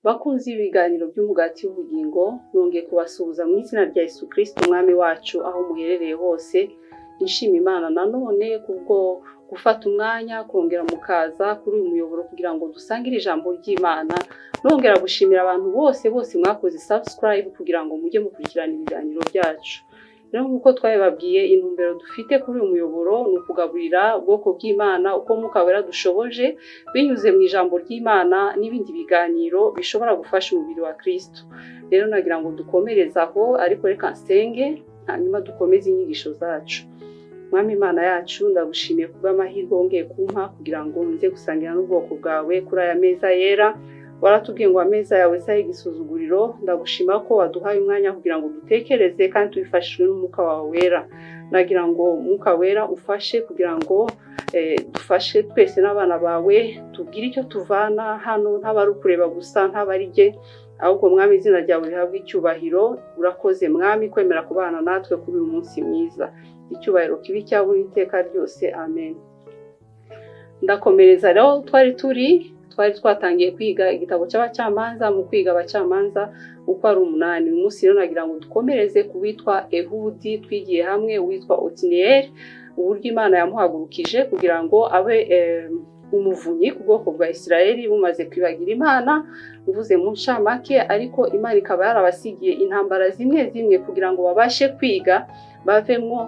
Bakunzi b'ibiganiro by'Umugati w'Ubugingo, nongeye kubasuhuza mu izina rya Yesu Kristo Umwami wacu aho muherereye hose. Nshima Imana nanone kubwo gufata umwanya kongera mukaza kuri uyu muyoboro kugira ngo dusangire ijambo ry'Imana. Nongera gushimira abantu bose bose mwakoze subscribe kugira ngo mujye mukurikirana ibiganiro byacu. Rero nk'uko twabibabwiye, intumbero dufite kuri uyu muyoboro ni ukugaburira ubwoko bw'Imana uko Mwuka Wera dushoboje, binyuze mu ijambo ry'Imana n'ibindi biganiro bishobora gufasha umubiri wa Kristo. Rero nagira ngo dukomereze aho, ariko reka nsenge, hanyuma dukomeze inyigisho zacu. Mwami Imana yacu, ndagushimiye kubw'amahirwe wongeye kumpa kugira ngo nze gusangira n'ubwoko bwawe kuri aya meza yera. Waratubwiye ngo ameza yawe si ay'igisuzuguriro. Ndagushima ko waduhaye umwanya kugira ngo dutekereze kandi tubifashijwe n'Umwuka wawe Wera. Nagira ngo Umwuka Wera ufashe kugira ngo dufashe twese n'abana bawe, tubwire icyo tuvana hano, ntaba ari ukureba gusa, ntaba ari jye ahubwo. Mwami, izina ryawe rihabwe icyubahiro. Urakoze Mwami kwemera kubana natwe kuri uyu munsi mwiza. Icyubahiro kibe icyawe iteka ryose, amen. Ndakomereza rero, twari twatangiye kwiga igitabo cy'Abacamanza, mu kwiga abacamanza uko ari umunani. Uyu munsi rero nagira ngo dukomereze ku witwa Ehudi. Twigiye hamwe uwitwa Otiniyeli, uburyo Imana yamuhagurukije kugira ngo abe umuvunyi ku bwoko bwa Isirayeli bumaze kwibagira Imana, uvuze mu ncamake. Ariko Imana ikaba yarabasigiye intambara zimwe zimwe kugira ngo babashe kwiga, bavemwo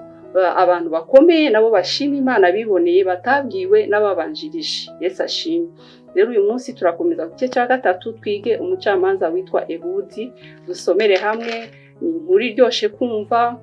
abantu bakomeye, nabo bashima Imana biboneye, batabwiwe n'ababanjirije. Yesu ashimwe. Rero uyu munsi turakomeza ku gice cya gatatu, twige umucamanza witwa Ehudi. Dusomere hamwe, ni inkuru iryoshye kumva.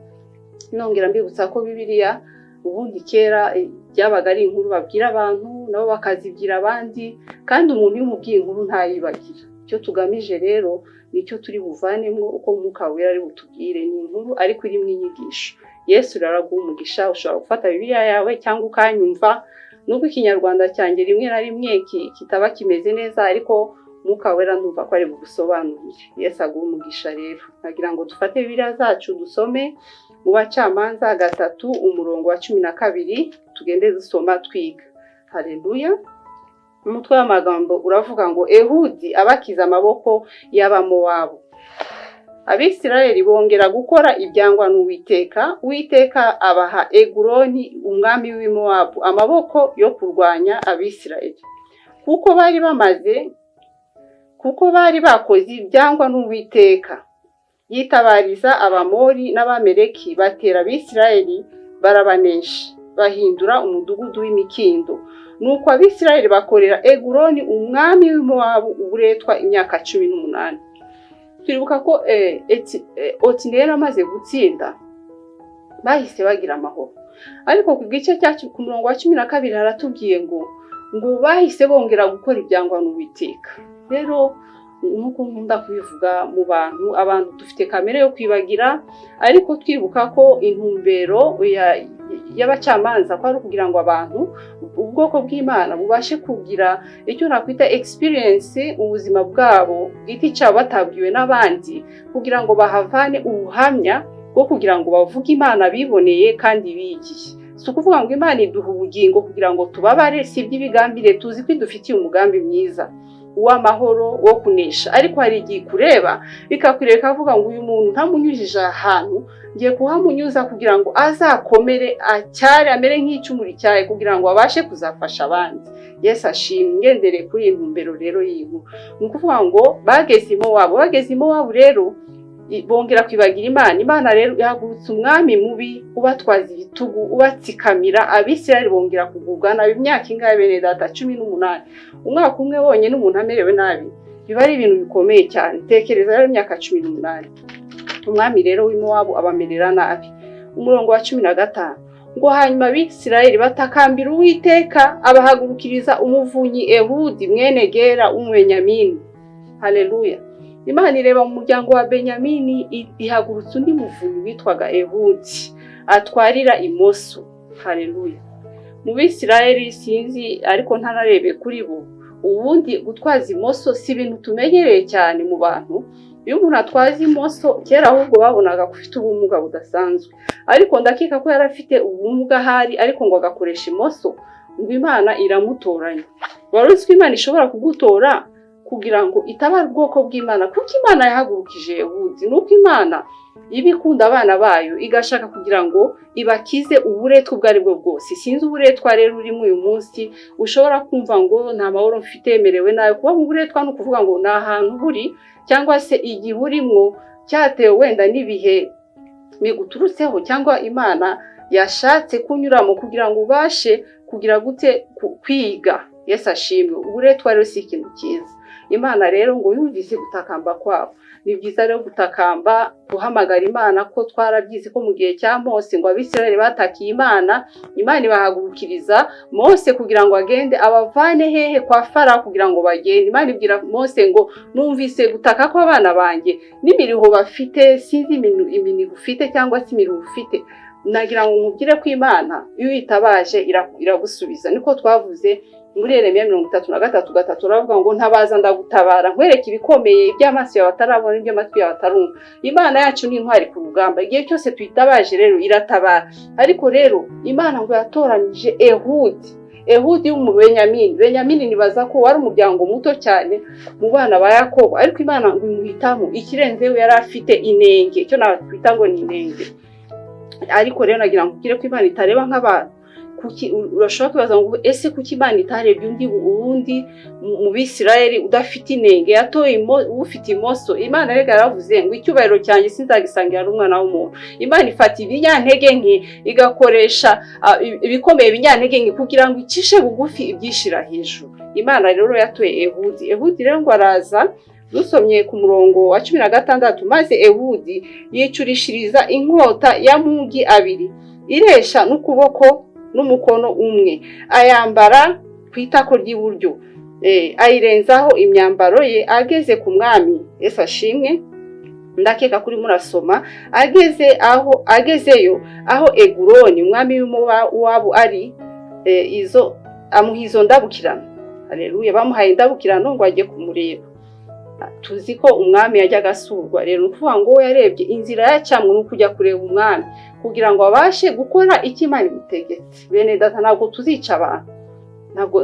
Nongera mbibutsa ko Bibiliya ubundi kera byabaga ari inkuru babwira abantu, nabo bakazibwira abandi, kandi umuntu iyo umubwiye inkuru ntayibagira. Icyo tugamije rero nicyo turi buvanemo, uko Mwuka Wera ari butubwire. Ni inkuru ariko irimo inyigisho. Yesu rero araguha umugisha. Ushobora gufata Bibiliya yawe cyangwa ukanyumva, nubwo Ikinyarwanda cyanjye rimwe na rimwe kitaba kimeze neza, ariko Mwuka Wera ndumva ko ari bugusobanurire. Yesu aguha umugisha. Rero nagira ngo dufate Bibiliya zacu, dusome mu Bacamanza 3, umurongo wa 12, tugende dusoma twiga. Haleluya! Umutwe w'amagambo uravuga ngo: "Ehudi abakiza amaboko y'Abamowabu." Abisirayeli bongera gukora ibyangwa n'Uwiteka, Uwiteka abaha Eguloni umwami w'i Mowabu amaboko yo kurwanya Abisirayeli, kuko bari bakoze ibyangwa n'Uwiteka. Yitabariza Abamori n'Abameleki, batera Abisirayeli barabanesha, bahindura umudugudu w'imikindo. Nuko Abisirayeli bakorera Eguloni umwami w'i Mowabu uburetwa imyaka 18. Turibuka ko Otiniyeli amaze gutsinda bahise bagira amahoro, ariko ku gice cyacu, ku murongo wa 12, haratubwiye ngo bahise bongera gukora ibyangwa n'Uwiteka. Rero nk'uko nkunda kubivuga mu bantu, abantu dufite kamere yo kwibagira, ariko twibuka ko intumbero y'abacamanza ko ari ukugira ngo abantu, ubwoko bw'Imana, bubashe kugira icyo nakwita experience mu buzima bwabo bwite cyabo, batabwiwe n'abandi, kugira ngo bahavane ubuhamya bwo kugira ngo bavuge Imana biboneye kandi bigiye. Si ukuvuga ngo Imana iduha ubugingo kugira ngo tubabare, si iby'ibigambire. Tuzi ko idufitiye umugambi mwiza w'amahoro, wo kunesha, ariko hari igihe ikureba, bikakureba ikavuga ngo: "Uyu muntu ntamunyujije ahantu, ngiye kuhamunyuza kugira ngo azakomere, acyare, amere nk'icumu rityaye, kugira ngo abashe kuzafasha abandi." Yesu ashimwe. Ngendereye kuri iyi ntumbero rero y'iyi nkuru, ni ukuvuga ngo bageze i Mowabu. Bageze i Mowabu rero bongera kwibagira Imana. Imana rero ihagurutsa umwami mubi ubatwaza ibitugu, ubatsikamira. Abisirayeli bongera kugubwa nabi imyaka ingahe, bene data? 18. Umwaka umwe wonyine umuntu amerewe nabi biba ari ibintu bikomeye cyane. Tekereza rero imyaka 18. Umwami rero w'i Mowabu abamerera nabi. Umurongo wa 15 ngo: "Hanyuma Abisirayeli batakambira Uwiteka, abahagurukiriza umuvunyi Ehudi mwene Gera w'Umubenyamini." Haleluya! Imana ireba mu muryango wa Benyamini, ihagurutsa undi muvunyi witwaga Ehudi, atwarira imoso. Haleluya! Mu Bisirayeli, sinzi, ariko ntanarebe kuri bo, ubundi gutwaza imoso si ibintu tumenyereye cyane mu bantu. Iyo umuntu atwaza imoso kera, ahubwo babonaga ko ufite ubumuga budasanzwe, ariko ndakeka ko yari afite ubumuga ahari, ariko ngo agakoresha imoso, ngo Imana iramutoranya. Wari uzi ko Imana ishobora kugutora ku Kugira ngo itabare ubwoko bw'Imana. Kuko Imana yahagurukije Ehudi, ni uko Imana iba ikunda abana bayo, igashaka kugira ngo ibakize uburetwa ubwo ari bwo bwose. Sinzi uburetwa rero urimo uyu munsi, ushobora kumva ngo nta mahoro mfite, merewe nabi. Kuba mu buretwa ni ukuvuga ngo ni ahantu buri cyangwa se igihe urimwo cyatewe wenda n'ibihe biguturutseho, cyangwa Imana yashatse kunyuramo kugira ngo ubashe kugira gute? Kwiga. Yesu ashimwe. Uburetwa rero si ikintu cyiza. Imana rero ngo yumvise gutakamba kwabo. Ni byiza rero gutakamba, guhamagara Imana, ko twarabyize ko mu gihe cya Mose ngo Abisirayeli batakiye Imana, Imana ibahagurukiriza Mose kugira ngo agende abavane hehe? Kwa Farawo, kugira ngo bagende. Imana ibwira Mose ngo numvise gutaka kw'abana banjye n'imiriho bafite. Sinzi iminiho ufite cyangwa se imiriho ufite. Nagira ngo nkubwire ko Imana iyo uyitabaje iragusubiza. Niko twavuze muri Yeremiya 33:3, uravuga ngo ntabaza ndagutabara, nkwereke ibikomeye iby'amaso yawe atarabona, iby'amatwi yawe atarumva. Imana yacu ni intwari ku rugamba. Igihe cyose tuyitabaje rero iratabara. Ariko rero Imana ngo yatoranije Ehudi, Ehudi w'Umubenyamini. Benyamini nibaza ko wari umuryango muto cyane mu bana ba Yakobo, ariko Imana ngo imuhitamo. Ikirenzeho yari afite inenge, icyo nakwita ngo ni inenge. Ariko rero nagira ngo ubwire ko Imana itareba nk'abantu. Kuki urashobora kwibaza ngo ese kuki Imana itarebye undi uwundi mu Bisirayeli udafite inenge, yatoye ufite imoso? Imana rega yaravuze ngo icyubahiro cyanjye sinzagisangira n'umwana w'umuntu. Imana ifata ibinyantege nke, igakoresha ibikomeye ibinyantege nke kugira ngo icishe bugufi ibyishira hejuru. Imana rero yatoye Ehudi. Ehudi rero ngo araza. Dusomye ku murongo wa 16: maze Ehudi yicurishiriza inkota y'amugi abiri iresha n'ukuboko n'umukono umwe, ayambara ku itako ry'iburyo, ayirenzaho imyambaro ye. Ageze ku mwami, Yesu ashimwe, ndakeka kuri murasoma, ageze aho, agezeyo aho Eguroni umwami w'Umuwabu ari, izo amuha izo ndabukirano. Haleluya! Bamuhaye indabukirano ngo ajye kumureba. Tuzi ko umwami yajyaga asurwa. Rero ni ukuvuga ngo we yarebye inzira yacamwe ni ukujya kureba umwami kugira ngo abashe gukora icyo Imana imutegetse. Bene data, ntabwo tuzica abantu.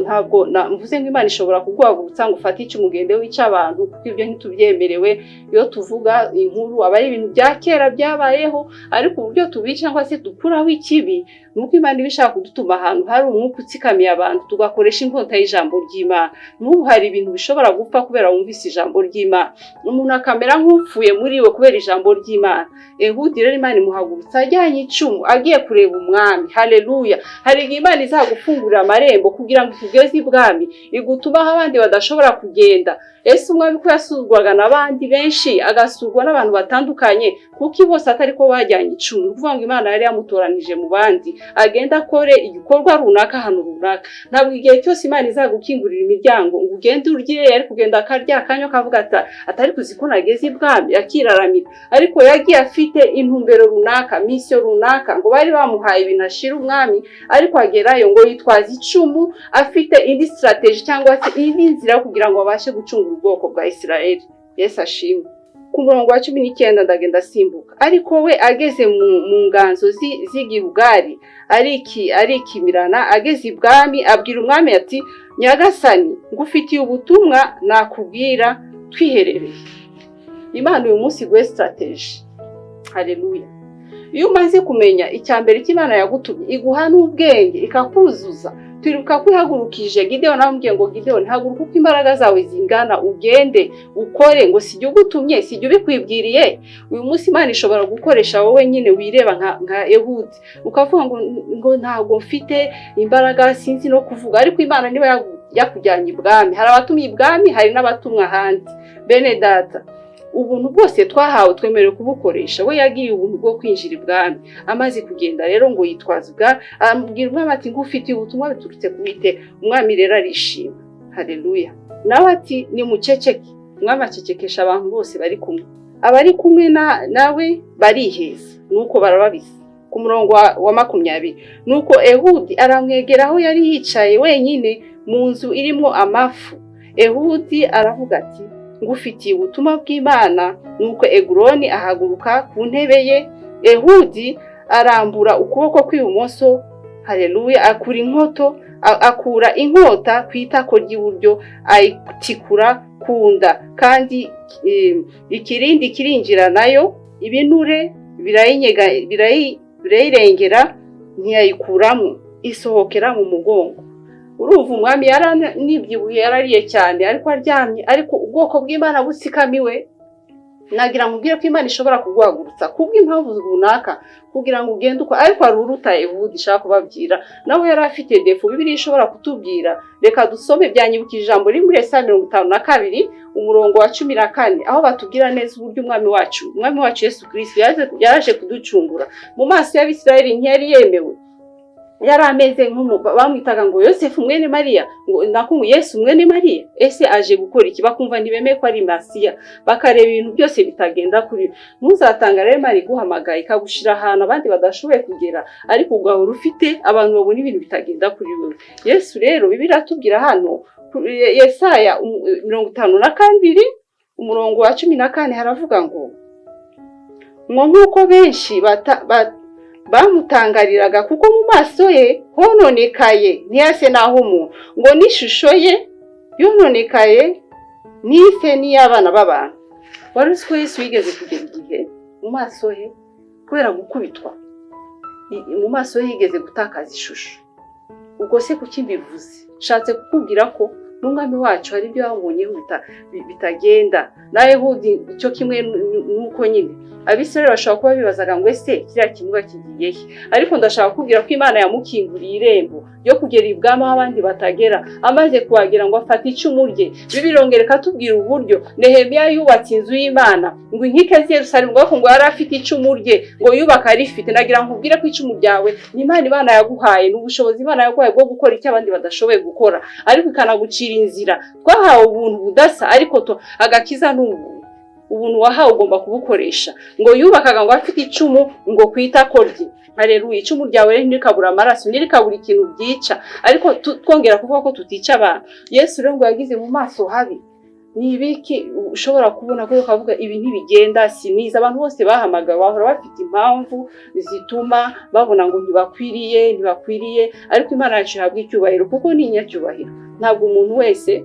Ntabwo mvuze ngo Imana ishobora kuguhagurutsa ngo ufate icyo umugende wica abantu, kuko ibyo ntitubyemerewe. Iyo tuvuga inkuru aba ari ibintu bya kera byabayeho, ariko uburyo tubica cyangwa se dukuraho ikibi ni uko Imana iba ishaka kudutuma ahantu hari umwuka utsikamiye abantu, tugakoresha inkota y'ijambo ry'Imana. N'ubu hari ibintu bishobora gupfa kubera wumvise ijambo ry'Imana, umuntu akamera nk'upfuye muri we kubera ijambo ry'Imana. Ehudi rero Imana imuhagurutsa ajyanye icumu, agiye kureba umwami. Haleluya! Hari igihe Imana izagufungurira amarembo kugira ngo ikugeze ibwami, igutume aho abandi badashobora kugenda. Ese umwami ko yasurwaga n'abandi benshi, agasurwa n'abantu batandukanye, kuko bose atari ko bajyanye icumu? Ni ukuvuga ngo Imana yari yamutoranije mu bandi, agenda akore igikorwa runaka ahantu runaka. Ntabwo igihe cyose Imana izagukingurira imiryango ngo ugende urye. Yari kugenda akarya akanywa, akavuga ati atari kuzi ko nageze ibwami, akiraramira. Ariko yagiye afite intumbero runaka, mission runaka. Ngo bari bamuhaye ibintu ashira umwami, ariko agerayo ngo yitwaza icumu, afite indi strategy cyangwa se indi nzira kugira ngo abashe gucungura ubwoko bwa Isirayeli. Yesu ashimwe. Ku murongo wa 19, ndagenda asimbuka: ariko we ageze mu nganzo z'i Gilugari arikimirana. Ageze ibwami abwira umwami ati nyagasani, ngufitiye ubutumwa nakubwira twiherereye. Imana uyu munsi iguhe strategy. Haleluya! Iyo umaze kumenya icya mbere cy'Imana yagutumye, iguha n'ubwenge, ikakuzuza. Turibuka ko ihagurukije Gideyoni, aramubwiye ngo Gideyoni, haguruka uko imbaraga zawe zingana, ugende ukore, ngo si ugutumye, si ubikwibwiriye. Uyu munsi Imana ishobora gukoresha wowe nyine wireba nka Ehudi, ukavuga ngo ntabwo mfite imbaraga, sinzi no kuvuga. Ariko Imana niba yakujyanye ibwami, hari abatumye ibwami, hari n'abatumwa ahandi. Bene data, ubuntu bwose twahawe twemerewe kubukoresha. We yagiye ubuntu bwo kwinjira ibwami. Amaze kugenda rero ngo yitwaza ubwami, amubwira umwami ati ngufitiye ubutumwa biturutse ku Uwiteka. Umwami rero arishima. Haleluya! Nawe ati nimuceceke. Umwami acecekesha abantu bose bari kumwe. Abari kumwe nawe bariheza, nuko barababiza. Ku murongo wa 20: nuko Ehudi aramwegera aho yari yicaye wenyine mu nzu irimo amafu. Ehudi aravuga ati ngufitiye ubutumwa bw'Imana. Nuko Eguroni ahaguruka ku ntebe ye. Ehudi arambura ukuboko kw'ibumoso, haleluya, akura inkoto. Akura inkota ku itako ry'iburyo, ayitikura ku nda, kandi ikirindi kirinjira nayo, ibinure birayirengera, ntiyayikuramo, isohokera mu mugongo. Urumva, umwami yaranibyibuye, yarariye cyane, ariko aryamye, ariko ubwoko bw'Imana butsikamiwe. Nagira ngo ubwire ko Imana ishobora kuguhagurutsa kubw'impamvu runaka kugira ngo ugende uko, ariko hari uruta Ehudi ishaka kubabwira. Nawe yari afite défaut Bibiliya ishobora kutubwira. Reka dusome. Byanyibukije ijambo riri muri Yesaya 52, umurongo wa 14, aho batubwira neza uburyo umwami wacu Yesu Kirisito yaje kuducungura. Mu maso y'Abisirayeli ntiyari yemewe, yari ameze nk'umu bamwitaga ngo Yosefu mwene Mariya, ngo nako ngo Yesu mwene Mariya, ese aje gukora iki? Bakumva ntibemeye ko ari Masiya, bakareba ibintu byose bitagenda kuri we. Ntuzatanga rero Imana iguhamagaye ikagushira ahantu abandi badashoboye kugera, ariko ugahora ufite abantu babona ibintu bitagenda kuri wewe. Yesu rero, Bibiliya iratubwira hano, Yesaya 52, umurongo wa 14, haravuga ngo nk'uko benshi bamutangariraga, kuko mu maso ye hononekaye, ntiyase n'aho umuntu, ngo n'ishusho ye yononekaye, ntise n'iy'abana b'abantu. Wari uzi ko Yesu yigeze kugera igihe mu maso he, kubera gukubitwa, mu maso he yigeze gutakaza ishusho? Ubwo se kuki mbivuze? Nshatse kukubwira ko n'umwami wacu hari ibyo yabonyeho bitagenda. Na Ehudi icyo kimwe, nuko nyine Abisirayeli bashobora kuba bibazaga ngo: "Ese kiriya kimuga kigiye he?" Ariko ndashaka kukubwira ko Imana yamukinguriye irembo ryo kugera ibwami aho abandi batagera. Amaze kuhagera, ngo afate icumu rye. Bibiliya irongera ikatubwira uburyo Nehemiya yubatse inzu y'Imana, ngo inkike z'i Yerusalemu, ngo yari afite icumu rye, ngo yubaka arifite. Nagira ngo nkubwire ko icumu ryawe ni Imana yaguhaye, ni ubushobozi Imana yaguhaye bwo gukora icyo abandi badashoboye gukora, ariko ikanagucira inzira. Twahawe ubuntu budasa, ariko agakiza ni ubuntu. Ubuntu wahawe ugomba kubukoresha. Ngo yubakaga ngo afite icumu ngo ku itako rye. Hareruya! Icumu ryawe rero ntirikabura amaraso, ntirikabura ikintu byica, ariko twongera kuvuga ko tutica abantu. Yesu rero ngo yagize mu maso habi. Ni ibiki ushobora kubona ko ukavuga ibi ntibigenda, si mwiza? Abantu bose bahamagawe bahora bafite impamvu zituma babona ngo ntibakwiriye, ntibakwiriye, ariko Imana yacu ihabwa icyubahiro kuko ni inyacyubahiro. Ntabwo umuntu wese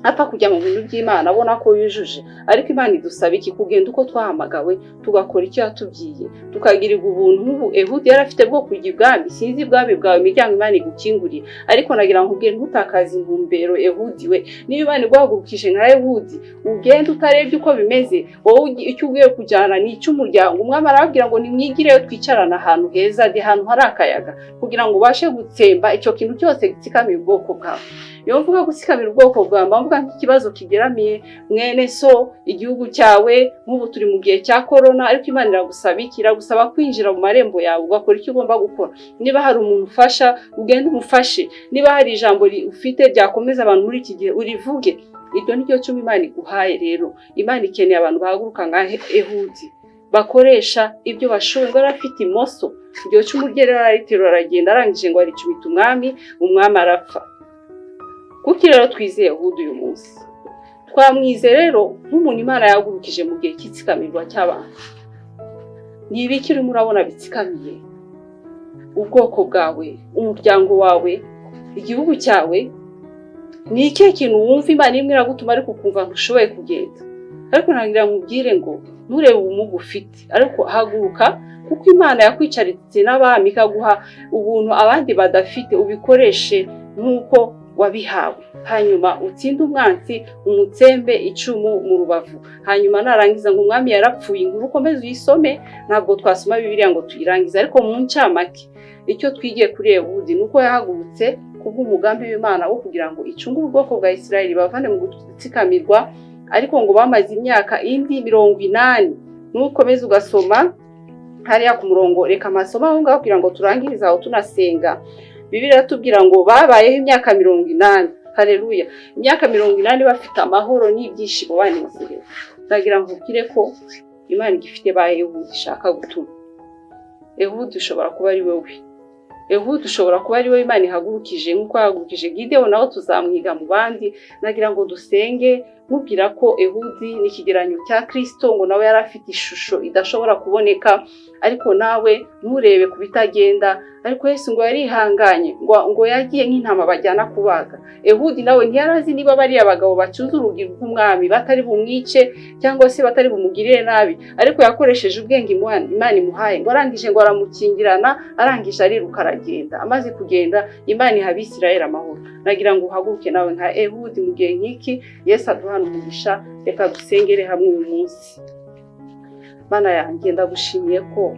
apfa kujya mu bintu by'Imana abona ko yujuje, ariko Imana idusaba iki? Kugenda uko twahamagawe, tugakora icyo yatubwiye, tukagirirwa ubuntu nk'ubu Ehudi yari afite bwo kujya ibwami. Sinzi ibwami bwawe, imiryango Imana igukinguriye, ariko nagira ngo nkubwire: ntutakaze intumbero. Ehudi we, niba Imana iguhagurukije nka Ehudi, ugende utarebye uko bimeze. Wowe icyo ugiye kujyana ni icy'umuryango. Umwami arababwira ngo: "Nimwigireyo, twicarane ahantu heza, de ahantu hari akayaga, kugira ngo ubashe gutsemba icyo kintu cyose gitsikamiye ubwoko bwawe." Iyo mvuga gutsikamira ubwoko bwawe, mba mvuga nk'ikibazo kigeramiye mwene so, igihugu cyawe. Nk'ubu turi mu gihe cya korona, ariko Imana iragusaba iki? Iragusaba kwinjira mu marembo yawe, ugakora icyo ugomba gukora. Niba hari umuntu ufasha, ugende umufashe. Niba hari ijambo ufite ryakomeza abantu muri iki gihe, urivuge. Iryo ni ryo cumu Imana iguhaye. Rero Imana ikeneye abantu bahaguruka nka Ehudi, bakoresha ibyo bashoboye. Ngo yari afite imoso, iryo cumu rye rero arariterura, aragenda, arangije ngo aricumita umwami, umwami arapfa. Kuki rero twizeye Ehudi uyu munsi? Twamwizeye rero nk'umuntu Imana yahagurukije mu gihe cy'itsikamirwa cy'abantu. Ni ibiki urimo urabona bitsikamiye ubwoko bwawe, umuryango wawe, igihugu cyawe? Ni ikihe kintu wumva Imana irimo iragutuma, ariko ukumva ntushoboye kugenda? Ariko ntagira nkubwire ngo nturebe ubumuga ufite, ariko haguruka, kuko Imana yakwicaritse n'abami, ikaguha ubuntu abandi badafite. Ubikoreshe nk'uko wabihawe, hanyuma utsinde umwansi, umutsembe icumu mu rubavu. Hanyuma narangiza ngo umwami yarapfuye. Inkuru ukomeze uyisome, ntabwo twasoma Bibiliya ngo tuyirangize, ariko mu ncamake icyo twigiye kuri Ehudi ni uko yahagurutse kubw'umugambi w'Imana wo kugira ngo icungure ubwoko bwa Isirayeli, bavane mu gutsikamirwa. Ariko ngo bamaze imyaka indi 80. Nukomeza ugasoma hariya ku murongo, reka amasomo aho ngaho kugira ngo turangirize aho tunasenga. Bibiliya iratubwira ngo babayeho imyaka 80. Hareruya! Imyaka 80 bafite amahoro n'ibyishimo, banezerewe. Ndagira ngo nkubwire ko Imana igifite ba Ehudi ishaka gutuma. Ehudi ushobora kuba ari wowe. Ehudi ushobora kuba ari we Imana ihagurukije nk'uko yahagurukije Gideon, nawe tuzamwiga mu bandi. Nagira ngo dusenge mubwira ko Ehudi ni ikigereranyo cya Kristo, ngo nawe yari afite ishusho idashobora kuboneka, ariko nawe nturebe ku bitagenda. Ariko Yesu ngo yarihanganye, ngo yagiye nk'intama bajyana kubaga. Ehudi nawe ntiyarazi niba bariya bagabo bacuze urugi rw'umwami batari bumwice cyangwa se batari bumugirire nabi, ariko yakoresheje ubwenge Imana imuhaye, ngo arangije ngo aramukingirana, arangije ariruka aragenda. Amaze kugenda, Imana iha Abisirayeli amahoro. Nagira ngo uhaguruke nawe nka Ehudi mu gihe nk'iki. Yesu aduhana umugisha. Reka dusengere hamwe uyu munsi. Mana yanjye, ndagushimiye ko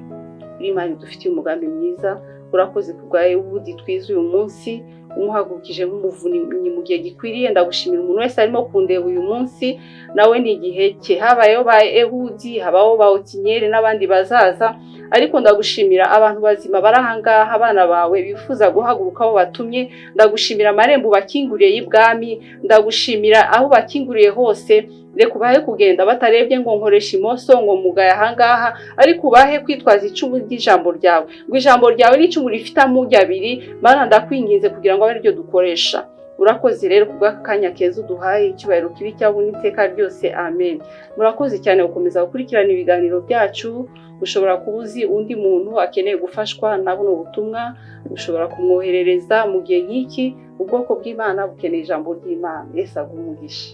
uri Imana idufitiye umugambi mwiza. Urakoze ku bwa Ehudi twize uyu munsi, umuhagurukije nk'umuvunyi mu gihe gikwiriye. Ndagushimira umuntu wese arimo kundeba uyu munsi, nawe ni igihe cye. Habayeho ba Ehudi, habaho ba Otinyeri n'abandi bazaza, ariko ndagushimira abantu bazima bari ahangaha, abana bawe bifuza guhaguruka aho batumye. Ndagushimira amarembo bakinguriye y'ibwami, ndagushimira aho bakinguriye hose. Reka ubahe kugenda batarebye ngo nkoresha imoso, ngo mugaye ahangaha, ariko ubahe kwitwaza icumu ry'ijambo ryawe, ngo ijambo ryawe ni icumu rifite amugi abiri. Mana, ndakwinginze kugira ngo abe ariryo dukoresha. Urakoze rero ku bw'aka kanya keza uduhaye. Icyubahiro kibe icyawe n'iteka ryose, amen. Murakoze cyane gukomeza gukurikirana ibiganiro byacu. Ushobora kuba uzi undi muntu akeneye gufashwa na buno butumwa, ushobora kumwoherereza. Mu gihe nk'iki ubwoko bw'Imana bukeneye ijambo ry'Imana. Yesu aguhe umugisha,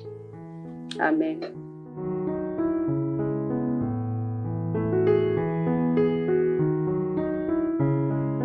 amen.